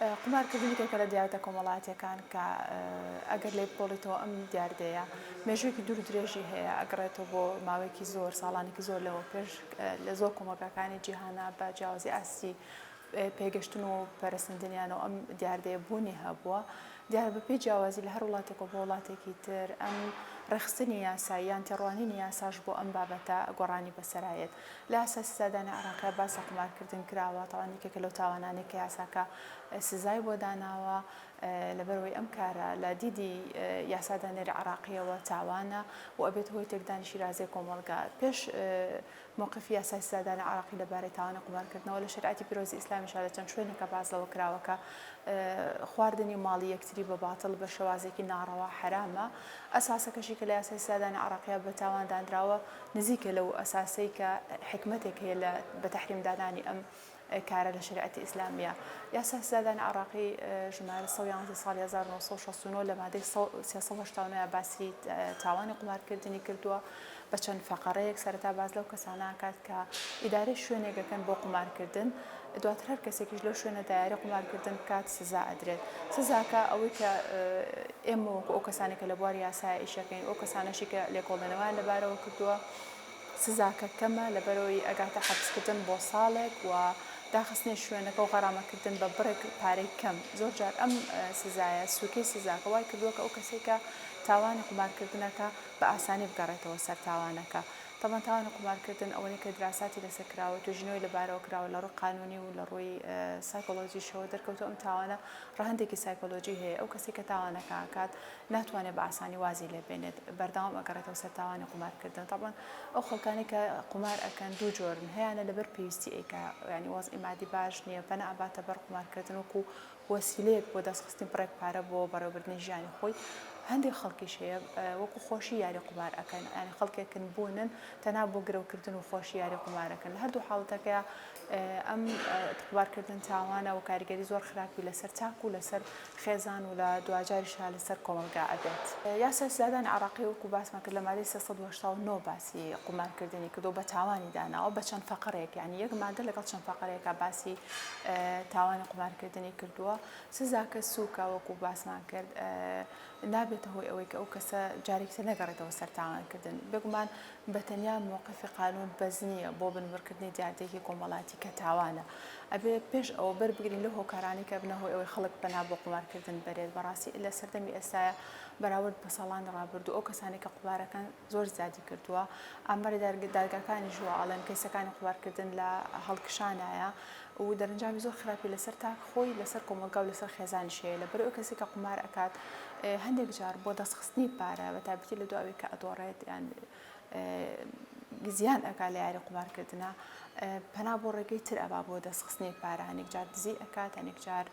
قومارکردن یەکێکە لە دیاردە کۆمەڵایەتیەکان کە ئەگەر لێی بکۆڵیتەوە ئەم دیاردەیە مێژوویەکی دوور و درێژی هەیە ئەگەڕێتەوە بۆ ماوەیەکی زۆر ساڵانێکی زۆر لەوە پێش لە زۆر کۆمەڵگاکانی جیهانا بە جیاوازی ئاستی پێگەشتن و پەرەسەندنیانەوە ئەم دیاردەیە بوونی هەبووە. دیارە بەپێی جیاوازی لە هەر وڵاتێکەوە بۆ وڵاتێکی تر ئەم ڕێکخستنی یاسایی یان تێڕوانینی یاساش بۆ ئەم بابەتە گۆڕانی بەسەرا یەت. لە یاسای سزادانی عێراقیا باس لە قومارکردن کراوە، تاوان یەکێکە لەو تاوانانەی کە یاساکە سزای بۆ داناوە، لەبەرئەوەی ئەم کارە لە دیدی یاسادانەری عێراقییەوە تاوانە و ئەبێتە هۆی تێکدانی شیرازەی کۆمەڵگا. پێش مەوقفی یاسای سزادانی عێراقی لەبارەی تاوانی قومارکردنەوە لە شەریعەتی پیرۆزی ئیسلامیشا لە چەند شوێنێکا باس لەوە کراوە کە خواردنی ماڵی یەکتری بە باتڵ بە شێوازێکی ناڕەوا حەرامە، ئەساسەکەشی کە لە یاسای سزادانی عێراقیا بە تاوان دانراوە نزیکە لەو ئەساسەی کە حیکمەتێک هەیە لە بە تەحریم دانانی ئەم کارە لە شەریعەتی ئیسلامیە. یاسای سزادانی عێراقی ژمارە 111 ساڵی 1969 لە مادەی 389 باسی تاوانی قومارکردنی کردووە بە چەند فەقەرەیەک سەرەتا باس لەو کەسانە ئەکات کە ئیدارەی شوێنێک ئەکەن بۆ قومارکردن دواتر هەر کەسێکیش لەو شوێنەدا یاری قومارکردن بکات سزا ئەدرێت سزاکە ئەوەی کە ئێمە وەکو ئەو کەسانێک کە لە بواری یاسایە ئیشەکەین ئەو کەسانەشی کە لێکۆڵێنەوەیان لەبارەوە کردووە سزاکە کەمە لەبەرئەوەی ئەگاتە حەپسکردن بۆ ساڵێک و داخستنی شوێنەکە و غەرامەکردن بە بڕێک پارەی کەم، زۆر جار ئەم سزایە سوکەی سزاکە وای کردووە کە ئەو کەسەی کە تاوانی قومارکردنەکە بە ئاسانی بگەڕێتەوە سەر تاوانەکە. تەبعەن تاوانی قومارکردن ئەوەنەی کە دراساتی لەسەر کراوە توێژینەوەی لەبارەوە کراوە لە ڕووی قانونی و لە ڕووی سایکۆلۆجیشەوە دەرکەوتووە ئەم تاوانە ڕەهەندێکی سایکۆلۆجی هەیە ئەو کەسەی کە تاوانەکە ئەکات ناتوانێت بە ئاسانی وازی لێ بێنێت بەردەوام ئەگەڕێتەوە سەر تاوانی قومار کردن تەبعەن ئەو خەڵکانەی کە قومار ئەکەن دوو جۆرن هەیانە لەبەر پێویستی ئەیکا یانی وەزعی مادی باش نییە پەنا ئەباتە بەر قومار کردن وەکو وەسیلەیەک بۆ دەستخستنی بڕێک پارە بۆ بەڕێوەبردنی ژیانی خۆی هەندێک خەڵکیش هەیە وەکو خۆشی یاری قومار ئەکەن یانی خەڵکێکن بوونن تەنها بۆ گرەوکردن و خۆشی یاری قومارەکەن لە هەردوو حاڵەتەکەیا ئەم قومارکردن تاوانە و کاریگەری زۆر خراپی لەسەر تاک و لەسەر خێزان و لە دواجاریشا لەسەر کۆمەڵگا ئەبێت. یاسای سزادانی عێراقی وەکو باسمان کرد لە مادەی 389 باسی قومارکردنی کردووە بە تاوانی داناوە بە چەند فەقەرەیەک یانی یەک مادە لەگەڵ چەند فەقەرەیەکا باسی تاوانی قومارکردنی کردووە سزاکە سووکە وەکو باسمان کرد نابێتە هۆی ئەوەی کە ئەو کەسە جارێکی تر نەگەڕێتەوە سەر تاوانکردن بێگومان بە تەنیا مەوقفی قانوون بەس نییە بۆ بنبڕکردنی دیاردەیەکی کۆمەڵایەتی کە تاوانە. ئەبێ پێش ئەوە بەر بگرین لەو هۆکارانەی کە ئەبنە هۆی ئەوەی خەڵک پەنا بۆ قومارکردن بەرێت. بەڕاستی لە سەردەمی ئێستایا بەراورد بە ساڵانی ڕابردوو ئەو کەسانەی کە قومارەکەن زۆر زیادی کردووە. ئاماری دادگاکانیش وا ئەڵێن کەیسەکانی قومارکردن لە هەڵکشانایە و دەرەنجامی زۆر خراپی لەسەر تاک خۆی، لەسەر کۆمەڵگا و لەسەر خێزانیش هەیە. لەبەرئەوەی کەسێک کە قومار ئەکات هەندێک جار بۆ دەستخستنی پارە بە تایبەتی لە دوای ئەوەی کە ئەدۆڕێت یان زیان ئەکات لە یاری قومارکردنا پەنا بۆ ڕێگەی تر ئەبا بۆ دەستخستنی پارە هەنێک جار دزی ئەکات هەنێک جار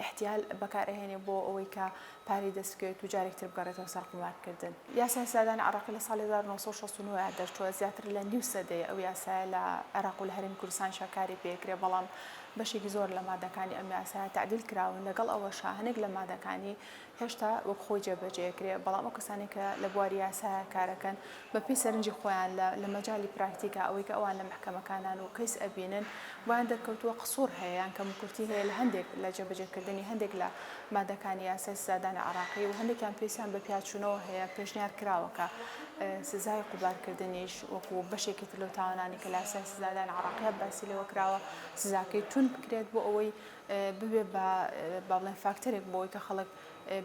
احتیال بەکارئەهێنێ بۆ ئەوەی کە پارەی دەست بکەوێت و جارێک تر بگەڕێتەوە سەر قومارکردن. یاسای سزادانی عێراقی لە ساڵی 1969 دەرچووە، زیاتر لە نیو سەدەیە ئەو یاسایە لە عێراق و لە هەرێمی کوردستانیشا کاری پێکرێ، بەڵام بەشێکی زۆر لە مادەکانی ئەم یاسایە تەعدیل کراون، لەگەڵ ئەوەشا هەنێک لە مادەکانی هێشتا وەک خۆی جێبەجێکرێ، بەڵام ئەو کەسانەی کە لە بواری یاسایا کارەکەن بە پێی سەرنجی خۆیان لە لە مەجالی پراکتیکا ئەوەی کە ئەوان لە مەحکەمەکانان و کەیس ئەبینن بۆیان دەرکەوتووە قسوور هەیە یان کەموکورتی هەیە لە هەندێک لە جێبەجێکردنی هەندێک لە مادەکانی یاسای سزادانی عێراقی و هەندێکیان پێویستیان بە پیاچوونەوە هەیە پێشنیار کراوە کە سزای قوبارکردنیش وەکوو بەشێکی تر لەو تاوانانەی کە لە یاسای سزادانی عێراقیا باسی لێوە کراوە سزاکەی توند بکرێت بۆ ئەوەی ببێ بە با بڵێن فاکتەرێک بۆ ئەوەی کە خەڵک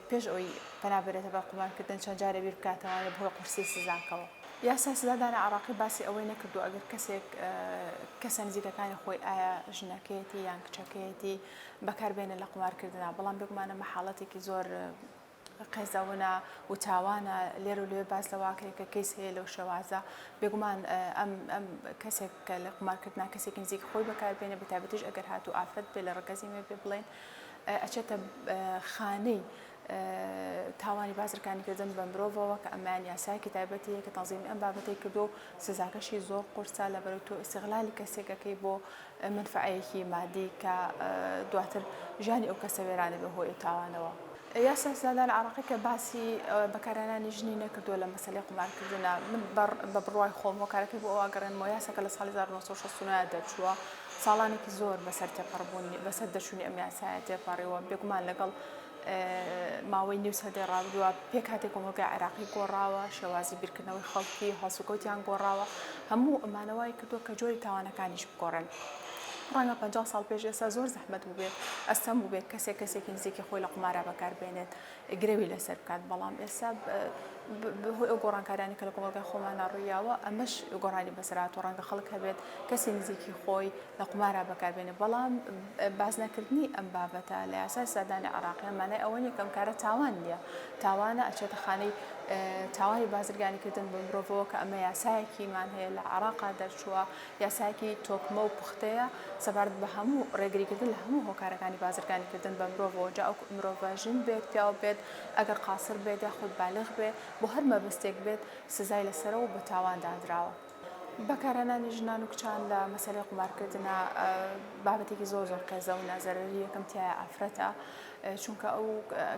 پێش ئەوەی پەنا بەرێتە بەر قومارکردن چەند جارێ بیر بکاتەوە بەهۆی قورسی سزاکەوە. یاسای سزادانی عێراقی باسی ئەوەی نەکردووە ئەگەر کەسێک کەسە نزیکەکانی خۆی ئایا ژنەکەیەتی یان کچەکەیەتی بەکاربێنێت لە قومارکردنا، بەڵام بێگومان ئەمە حاڵەتێکی زۆر قێزەونە و تاوانە، لێرە و لەوێ باس لەوە ئەکرێت کە کەیس هەیە لەو شێوازە، بێگومان ئەم ئەم کەسێک کە لە قومارکردنا کەسێکی نزیک خۆی بەکاربێنێ بەتایبەتیش ئەگەر هاتوو ئافرەت بێ لە ڕەگەزی مێ بێ بڵێین ئەچێتە خانەی تاوانی بازرگانیکردن بە مرۆڤەوە کە ئەمەیان یاسایەکی تایبەتی هەیە کە تەنزیمی ئەم بابەتەی کردووە و سزاکەشی زۆر قورسە لەبەرئەوەی تۆ ئیستیغلالی کەسێک ئەکەی بۆ مەنفەعەیەکی مادی کە دواتر ژیانی ئەو کەسە وێران دەبێت بەهۆی ئەو تاوانەوە. یاسای سزادانی عێراقی کە باسی بەکارهێنانی ژنی نەکردووە لە مەسەلەی قومارکردنا، من بە بڕوای خۆم هۆکارەکەی بۆ ئەوە ئەگەڕێنمەوە یاساکە لە ساڵی 1969 دەرچووە. ساڵانێکی زۆر بەسەر تێپەڕبوونی بەسەر دەرچوونی ئەم یاسایە تێپەڕیوە، بێگومان لەگەڵ ماوەی نیو سەدەی ڕابردووە پێکهاتەی کۆمەڵگای عێراقی گۆڕاوە، شێوازی بیرکردنەوەی خەڵکی، هەڵسوکەوتیان گۆڕاوە، هەموو ئەمانە وای کردووە کە جۆری تاوانەکانیش بگۆڕێن. ڕەنگە 50 ساڵ پێش ئێستا زۆر زەحمەت بووبێت، ئەستەم بووبێت کەسێک کەسێکی نزیکی خۆی لە قومارا بەکار بێنێت، گرەوی لەسەر بکات، بەڵام ئێستا بەهۆی ئەو گۆڕانکاریانەی کە لە کۆمەڵگای خۆمانا ڕوویاوە ئەمەش گۆڕانی بەسەر هاتووە، ڕەنگە خەڵک هەبێت کەسی نزیکی خۆی لە قومارا بەکاربێنێت، بەڵام باس نەکردنی ئەم بابەتە لە یاسای سزادانی عێراقیە مانای ئەوە نییە کە ئەم کارە تاوان نییە، تاوانە ئەچێتە خانەی تاوانی بازرگانیکردن بە مرۆڤەوە کە ئەمە یاسایەکیمان هەیە لە عێراقا دەرچووە، یاسایەکی تۆکمە و پوختەیە سەبارەت بە هەموو ڕێگریکردن لە هەموو هۆکارەکانی بازرگانیکردن بە مرۆڤەوە، جا ئەو مرۆڤە ژن بێت، پیاو بێت، ئەگەر قاسر بێت یاخود بالغ بێت، بۆ هەر مەبەستێک بێت سزای لەسەرە و بە تاوان دانراوە. بەکارهێنانی ژنان و کچان لە مەسەلەی قومارکردنا بابەتێکی زۆر زۆر قێزەونە، زەرەری یەکەم تیایە ئافرەتە، چونکە ئەو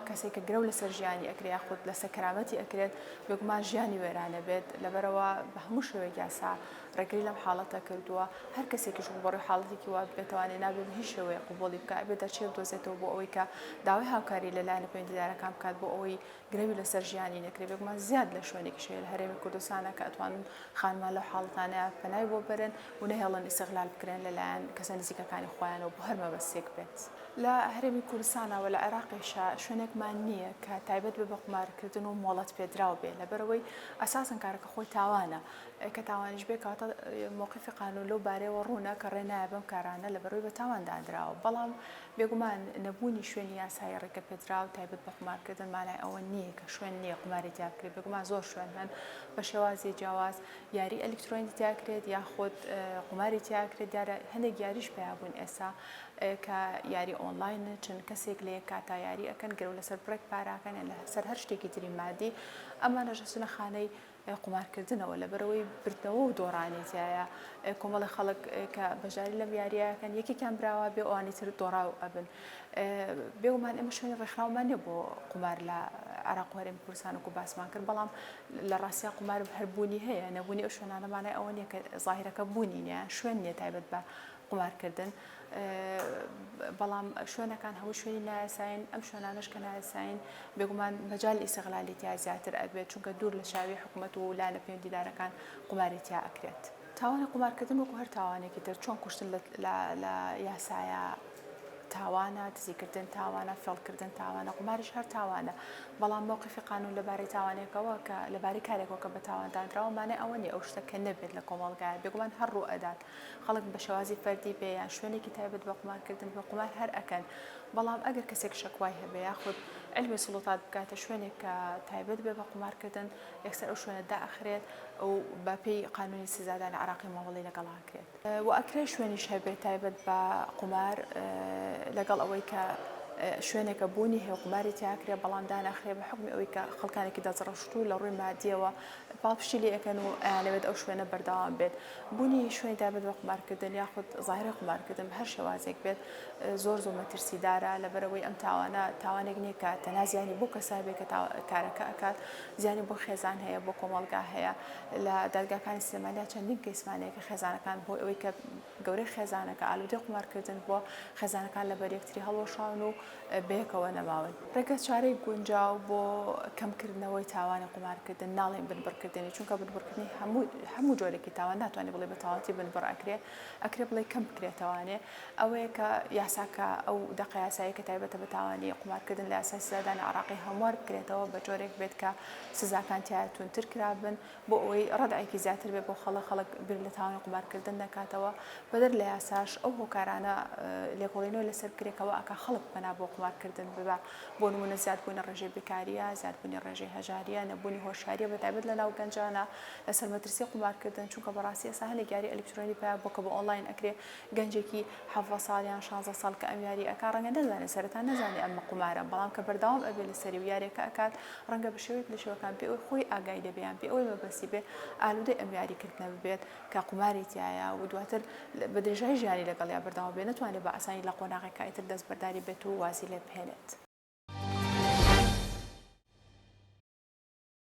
کەسێک کە گرەو لەسەر ژیانی ئەکرێ یاخود لەسەر کەرامەتی ئەکرێت بێگومان ژیانی وێرانە بێت، لەبەرئەوە بە هەموو شێوەیەک یاسا ڕێگری لەم حاڵەتە کردووە، هەر کەسێکیش ڕووبەڕووی حاڵەتێکی وا ببێتەوانێ نابێ بە هیچ شێوەیەک قبوڵی بکا، ئەبێ دەرچەیەک بدۆزێتەوە بۆ ئەوەی کە داوای هاوکاری لە لایەنە پەیوەندیدارەکان بکات بۆ ئەوەی گرەوی لەسەر ژیانی نەکرێ، بێگومان زیاد لە شوێنێکیش هەیە لە هەرێمی کوردستانا کە ئەتوانن خانمان لەو حاڵەتانەیا پەنای بۆ بەرن و نەهێڵن ئیستغلال بکرێن لە لایەن کەسە نزیکەکانی خۆیانەوە بۆ هەر مەبەستێک بێت. لە هەرێمی کوردستانا و لە عێراقیشا شوێنێکمان نییە کە تایبەت بێ بە قومارکردن و مۆڵەت پێدراو بێ، لەبەرئەوەی ئەساسەن کارەکە خۆی تاوانە، کە تاوانیش بێ کەواتە مەوقیفی قانون لەو بارەیەوە ڕوونە کە ڕێ نایە بەم کارانە لەبەرئەوەی بە تاوان دانراوە، بەڵام بێگومان نەبوونی شوێنی یاسایی ڕێگەپێدراو تایبەت بە قومارکردن مانای ئەوە نییە کە شوێن نییە قوماری تیا بکرێت، بێگومان زۆر شوێن هەن بە شێوازی جیاواز یاری ئەلیکترۆنی تیا کرێت یاخود قوماری تیا کرێت، دیارە هەندێک یاریش پەیا بوون ئێستا کە یاری ئۆنلاینن چەند کەسێک لە یەک کاتا یاری ئەکەن گرەو لەسەر بڕێک پارەکەن یان لەسەر هەر شتێکی تری مادی، ئەمانەش ئەچنە خانەی قومارکردنەوە لەبەرئەوەی بردنەوە و دۆڕانی تیایە کۆمەڵی خەڵک کە بەشداری لەم یارییەکەن یەکێکیان براوە بێ ئەوانی تر دۆڕاو ئەبن بێگومان ئێمە شوێنی ڕێکخراومان نییە بۆ قومار لە عێراق و هەرێمی کوردستان وەکو باسمان کرد بەڵام لە ڕاستیا قومار هەر بوونی هەیە نەبوونی ئەو شوێنانە مانای ئەوە نییە کە زاهیرەکە بوونی نییە شوێن نییە تایبەت بە قومارکردن بەڵام شوێنەکان هەموو شوێنی نایاسایین ئەم شوێنانەش کە نایاسایین بێگومان مەجالی ئیسیغلالی تیا زیاتر ئەبێت چونکە دوور لە چاوی حکومەت و لایەنە پەیوەندیدارەکان قوماری تیا ئەکرێت. تاوانی قومارکردن وەکو هەر تاوانێکی تر چۆن کوشتن لە یاسایە تاوانە، دزیکردن تاوانە، فێڵکردن تاوانە، قوماریش هەر تاوانە، بەڵام مەوقیفی قانون لەبارەی تاوانێکەوە کە لەبارەی کارێکەوە کە بە تاوان دانراوە مانای ئەوە نییە ئەو شتە کە نەبێت لە کۆمەڵگایە بێگومان هەر ڕوو ئەدات خەڵک بە شێوازی فەردی بێ یان شوێنێکی تایبەت بە قومارکردن بێ قومار هەر ئەکەن بەڵام ئەگەر کەسێک شەکوای هەبێ یاخود عیلمی سوڵتات بگاتە شوێنێک کە تایبەت بێ بە قومارکردن یەکسەر ئەو شوێنە دائەخرێت و بە پێی قانونی سزادانی عێراقی مامەڵەی لەگەڵ ئەکرێت و ئەکرێ شوێنیش هەبێت تایبەت بە قومار لەگەڵ ئەوەی کە شوێنێکە بوونی هەیە و قوماری تیاکرێ بەڵام داناخرێ بە حوکمی ئەوەی کە خەڵکانێکی دەستڕەشتوو لە ڕووی مادیەوە پاڵپشتی لێ ئەکەن و ئەیانەوێت ئەو شوێنە بەردەوام بێت بوونی شوێنی تایبەت بە قومارکردن یاخود زاهیرەی قومارکردن بە هەر شێوازێک بێت زۆر زۆر مەترسیدارە لەبەرئەوەی ئەم تاوانە تاوانێک نییە کە تەنها زیانی بۆ کەسە هەبێت کە کارەکە ئەکات زیانی بۆ خێزان هەیە بۆ کۆمەڵگا هەیە لە دادگاکانی سلێمانیا چەندین کەیسمان هەیە کە خێزانەکان بۆ ئەوەی کە گەورەی خێزانەکە ئالوودەی قومارکردن بووە خێزانەکان لەبەر یەکتری هەڵوەشاون و بەیەکەوە نەماون. ڕێگەچارەی گونجاو بۆ کەمکردنەوەی تاوانی قومارکردن، ناڵێین بنبڕکردنی، چونکە بنبڕکردنی هەموو هەموو جۆرێکی تاوان ناتوانێ بڵێی بە تەواوەتی بنبڕ ئەکرێ، ئەکرێ بڵێی کەم بکرێتەوانێ، ئەوەیە کە یاساکە ئەو دەقە یاساییە کە تایبەتە بە تاوانی قومارکردن لە یاسای سزادانی عێراقی هەموار بکرێتەوە بە جۆرێک بێت کە سزاکان تیایا توندتر کرابن، بۆ ئەوەی ڕەدعێکی زیاتر بێت بۆ خەڵک، خەڵک بیر لە تاوانی قومارکردن نەکاتەوە، بەدەر لە یاساش ئەو هۆکارانە لێکۆڵینەوەی لەسەر بکرێت کە وا ئەکا خەڵک پەنا بۆ قومارکردن ببا، بۆ نموونە زیادبوونی ڕێژەی بێکارییە، زیادبوونی ڕێژەی هەژارییە، نەبوونی هۆشیارییە بەتایبەت لەناو گەنجانا لەسەر مەترسی قومارکردن، چونکە بەڕاستی ئێستا هەندێک یاری ئەلیکترۆنی پەیا بووە کە بە ئۆنلاین ئەکرێ، گەنجێکی 17 ساڵ یان 16 ساڵ کە ئەم یاریە ئەکا ڕەنگە نەزانێت سەرەتا نەزانێت ئەمە قومارە بەڵام کە بەردەوام ئەبێ لەسەری و یاریەکە ئەکات ڕەنگە بە شێوەیەک لە شێوەکان بێ ئەوەی خۆی ئاگای لێ بێ یان بێ ئەوەی مەبەستی بێ ئالوودەی ئەم یاریکردنە ببێت کە قوماری تیایە و دواتر بە درێژایی ژیانی لەگەڵیا بەردەوام بێ نەتوانێت بە ئاسانی لە قۆناغێکا ئیتر دەستبەرداری بێت و وازی لێ بهێنێت.